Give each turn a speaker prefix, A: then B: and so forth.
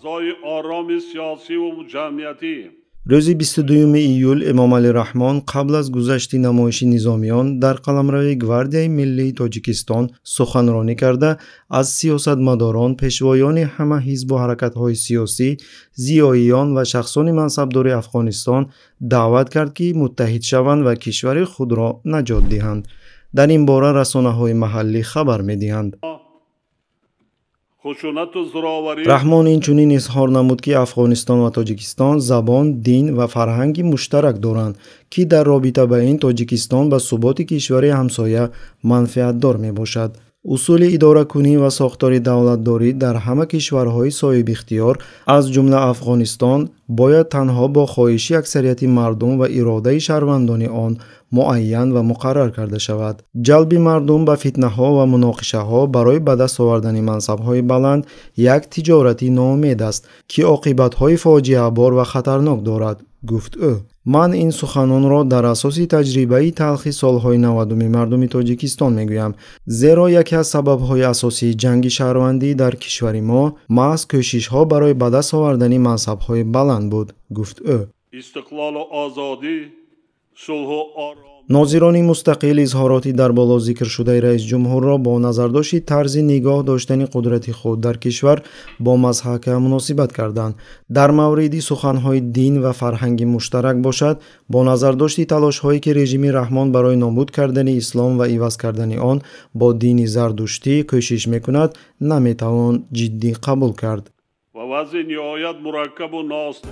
A: Фазои ороми сиёсиву ҷамъиятӣ.
B: Рӯзи 22 июл Эмомалӣ Раҳмон қабл аз гузашти намоиши низомиён дар қаламрави Гвардияи миллии Тоҷикистон суханронӣ карда, аз сиёсатмадорон, пешвоёни ҳама ҳизбу ҳаракатҳои сиёсӣ, зиёиён ва шахсони мансабдори Афғонистон даъват кард, ки муттаҳид шаванд ва кишвари худро наҷот диҳанд. Дар ин бора расонаҳои маҳаллӣ хабар медиҳанд. Раҳмон инчунин изҳор намуд, ки Афғонистон ва Тоҷикистон забон, дин ва фарҳанги муштарак доранд, ки дар робита ба ин Тоҷикистон ба суботи кишвари ҳамсоя манфиатдор мебошад. Усули идоракунӣ ва сохтори давлатдорӣ дар ҳама кишварҳои соҳибихтиёр, аз ҷумла Афғонистон, бояд танҳо бо хоҳиши аксарияти мардум ва иродаи шаҳрвандони он муайян ва муқаррар карда шавад. Ҷалби мардум ба фитнаҳо ва муноқишаҳо барои ба даст овардани мансабҳои баланд як тиҷорати ноумед аст, ки оқибатҳои фоҷиабор ва хатарнок дорад, гуфт ӯ. Ман ин суханонро дар асоси таҷрибаи талхи солҳои 90-уми мардуми Тоҷикистон мегӯям, зеро яке аз сабабҳои асосии ҷанги шаҳрвандӣ дар кишвари мо маҳз кӯшишҳо барои ба даст овардани мансабҳои баланд буд, гуфт ӯ.
A: Истиқлолу озодӣ, сулҳу ором.
B: Нозирони мустақил изҳороти дар боло зикршудаи раисҷумҳурро бо назардошти тарзи нигоҳ доштани қудрати худ дар кишвар бо мазҳака муносибат карданд. Дар мавриди суханҳои дин ва фарҳанги муштарак бошад, бо назардошти талошҳое, ки режими Раҳмон барои нобуд кардани ислом ва иваз кардани он бо дини зардуштӣ кӯшиш мекунад, наметавон ҷиддӣ қабул кард.
A: Ва вазъи ниҳоят мураккабу ност.